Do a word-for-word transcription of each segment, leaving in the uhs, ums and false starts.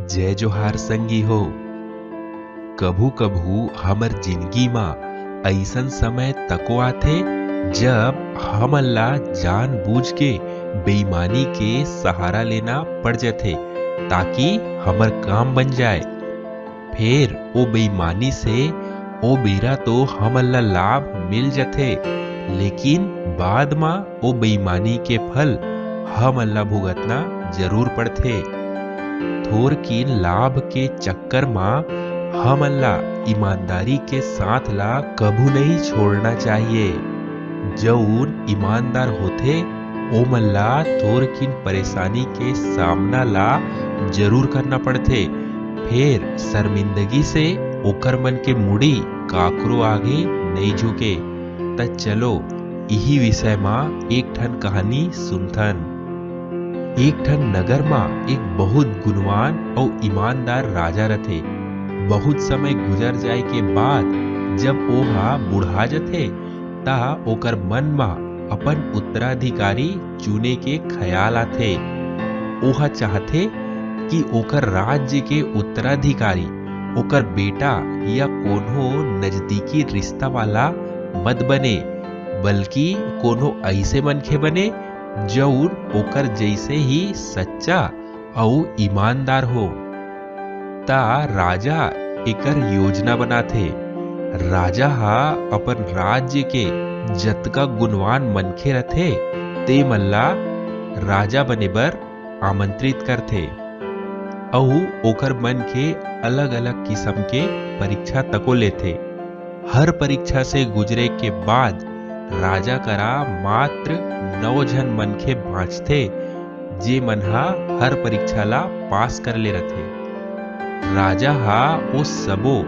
जय जोहार संगी हो। कभू-कभू हमर जिनगी म अइसन समय तको आथे, जब हमन ला जानबूझ के बेईमानी के सहारा लेना पड़ जथे, ताकि हमर काम बन जाए। फेर ओ बेईमानी से ओ बेरा तो हमन ला लाभ मिल जथे, लेकिन बाद म ओ बेईमानी के फल हमन ला भुगतना जरूर पड़थे। थोरकिन लाभ के चक्कर म हमन ला ईमानदारी के साथ ला कभू नहीं छोड़ना चाहिए। जऊन ईमानदार होथे, ओमन ला थोरकिन परेशानी के सामना ला जरूर करना पड़थे, फेर शर्मिंदगी से ओकर मन के मुड़ी काकरो आगे नइ झुके। त चलो, इही विषय म एक ठन कहानी सुनथन। एक ठन नगर म एक बहुत गुणवान अउ ईमानदार राजा रथे। बहुत समय गुजर जाए के बाद जब ओहा बुढ़ा जथे, त ओकर मन म अपन उत्तराधिकारी चुने के ख्याल आथे। ओहा चाहथे कि ओकर राज्य के उत्तराधिकारी ओकर बेटा या कोनो नजदीकी रिश्ता वाला मत बने, बल्कि कोनो अइसे मनखे बने, जऊन ओकर जइसे ही सच्चा अउ ईमानदार हो। त राजा एकर योजना बनाथे। राजा ह अपन राज्य के जतका गुणवान मनखे रथे, ते मन ला राजा बने बर आमंत्रित करथे अउ ओकर मन के अलग-अलग किसम के परीक्षा तको लेथे। हर परीक्षा से गुजरे के बाद राजा करा मात्र नौ झन मनखे बांचथे, जे मन ह हर परीक्षा ला पास कर ले रथे। राजा ह ओ सबो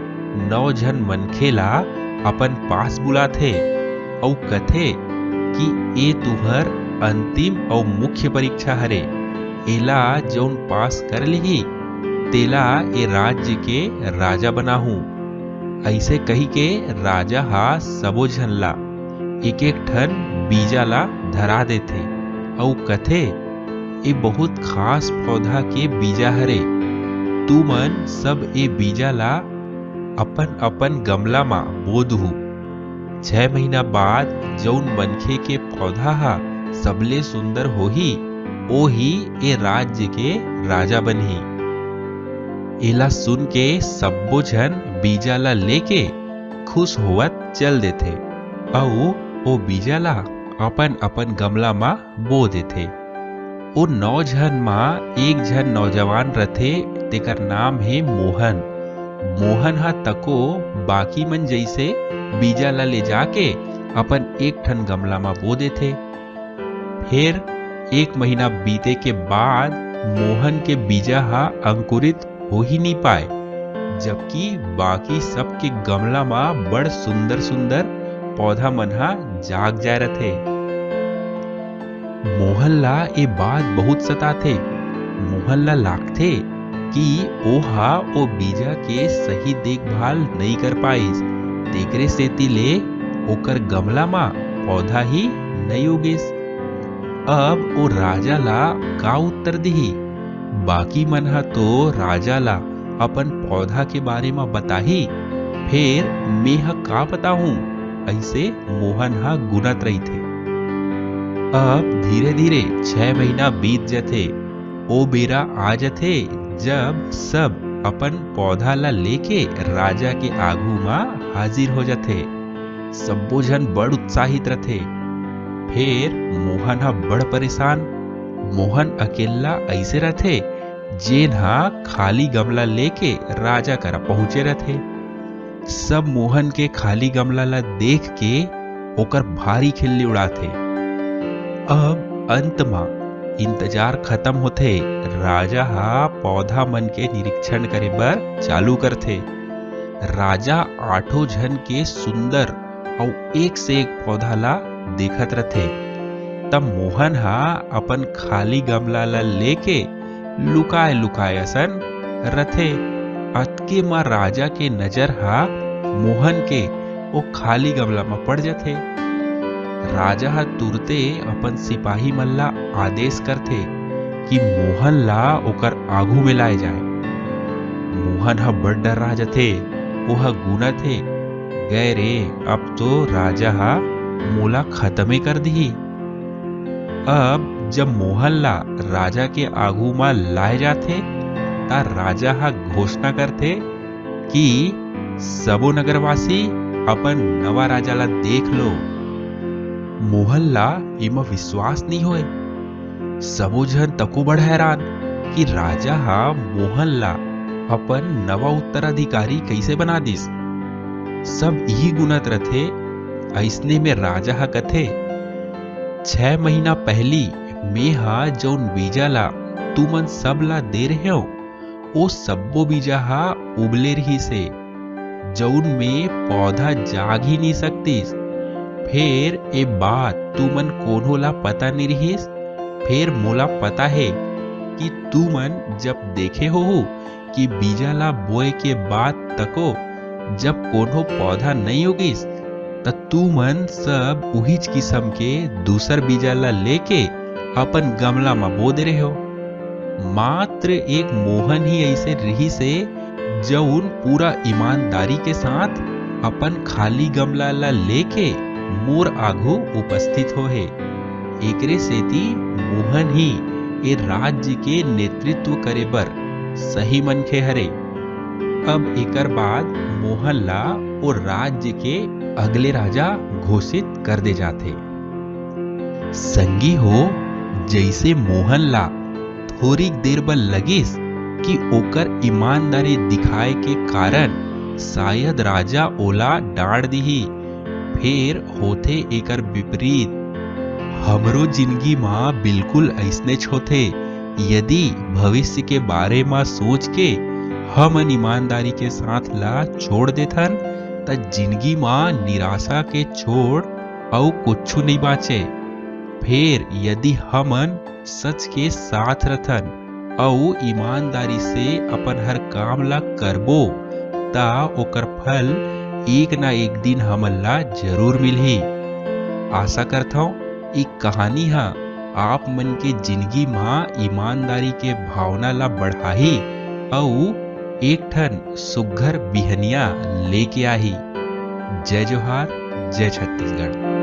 नौ झन मनखे ला अपन पास बुलाथे अउ कथे कि ए तुंहर अंतिम अउ मुख्य परीक्षा हरे। एला जऊन पास कर लिही, तेला ए राज्य के राजा बनाहूं। अइसे कहिके राजा ह सबो झन ला एक-एक ठन बीजा ला धरा देथे अउ कथे, "ए बहुत खास पौधा के बीजा हरे। तुमन सब ए बीजा ला अपन-अपन गमला म बो दुहू। छह महीना बाद जऊन मनखे के पौधा ह सबले सुंदर होही, ओही ए राज्य के राजा बनही।" एला सुन के सब्बो झन बीजा ला लेके खुश होवत चल देथे अउ ओ बीजा ला अपन-अपन गमला म बो देथे। ओ नौ झन म एक झन नौजवान रथे, तेकर नाम हे मोहन। मोहन ह तको बाकी मन जइसे बीजा ला ले जाके अपन एक ठन गमला म बो देथे। फेर एक महीना बीते के बाद मोहन के बीजा ह अंकुरित हो ही नी पाए, जबकि बाकी सबके गमला म बड़ सुंदर-सुंदर पौधा मन ह जाग जाए रथे। मोहन ला ए बात बहुत सताथे। मोहन ला लागथे कि ओहा ओ बीजा के सही देखभाल नइ कर पाइस, तेकरे सेती ले ओकर गमला म पौधा ही नइ उगिस। अब ओ राजा ला का उत्तर दिही? बाकी मन ह तो राजा ला अपन पौधा के बारे म बताही, फेर मेंह का बताहूं, अइसे मोहन ह गुनत रहिथे। अब धीरे-धीरे छह महीना बीत जथे। ओ बेरा आ जथे, जब सब अपन पौधा ला लेके राजा के आघू म हाजिर हो जथे। सब्बो झन बड़ उत्साहित रथे। फेर मोहन ह बड़ परेशान। मोहन अकेल्ला अइसे रथे, जेन ह खाली गमला लेके राजा करा पहुंचे रथे। सब मोहन के खाली गमला ला देख के ओकर भारी खिल्ली उड़ाथे। अब अंत म इंतजार खत्म होथे। राजा ह पौधा मन के निरीक्षण करे बर चालू करथे। राजा आठों झन के सुंदर अउ एक से एक पौधा ला देखत रथे। तब मोहन ह अपन खाली गमला ला लेके लुकाए-लुकाए असन रथे। अतके म राजा के नजर ह मोहन के ओ खाली गमला म पड़ जथे। राजा ह तुरते अपन सिपाही मन ला आदेश करथे कि मोहन ला ओकर आघू में लाए जाए। मोहन ह बड़ डर्रा जथे। ओह गुनत हे, "गय रे, अब तो राजा ह मोला खतमे कर दिही।" अब जब मोहन ला राजा के आगू म लाए जाथे, त राजा ह घोषणा करथे कि सबो नगरवासी अपन नवा राजा ला देख लो। मोहन ला एमा विश्वास नइ होय। सबो झन तको बड़ हैरान कि राजा ह मोहन ला अपन नवा उत्तराधिकारी कइसे बना दिस। सब इही गुनत रथे। अइसने में राजा ह कथे, "छह महीना पहिली मेंह जउन बीजा ला तुमन सब ला दे रहेंव, ओ सब्बो बीजा ह उबले रिहिस हे, जउन में पौधा जाग ही नइ सकतिस। फेर ए बात तुमन कोनो ला पता नइ रिहिस, फेर मोला पता हे कि तुमन जब देखे होहू कि बीजा ला बोए के बाद तको जब कोनो पौधा नइ उगिस, त तुमन सब उहीच किसम के दूसर बीजा ला लेके अपन गमला म बो दे रहेव।" मात्र एक मोहन ही अइसे रिहिस हे, जउन पूरा ईमानदारी के साथ अपन खाली गमला ला लेके मोर आघू उपस्थित होहे। एकरे सेती मोहन ही ए राज्य के नेतृत्व करे बर सही मनखे हरे। अब एकर बाद मोहन ला ओ राज्य के अगले राजा घोषित कर दे जाथे। संगी हो, जइसे मोहन ला थोरिक देर बर लगिस कि ओकर ईमानदारी दिखाए के कारण शायद राजा ओला डांट दिही, फेर होथे एकर विपरीत। हमरो जिंदगी म बिल्कुल अइसनेच होथे। यदि भविष्य के बारे म सोच के हमन ईमानदारी के साथ ला छोड़ देथन, त जिंदगी म निराशा के छोड़ अउ कुछु नइ बाचे। फेर यदि हमन सच के साथ रथन अउ ईमानदारी से अपन हर काम ला करबो, त ओकर फल एक ना एक दिन हमन ला जरूर मिलही। आशा करथौं, ई कहानी ह आप मन के जिंदगी म ईमानदारी के भावना ला बढ़ाही अउ एक ठन सुग्घर बिहनिया लेके आही। जय जोहार, जय छत्तीसगढ़।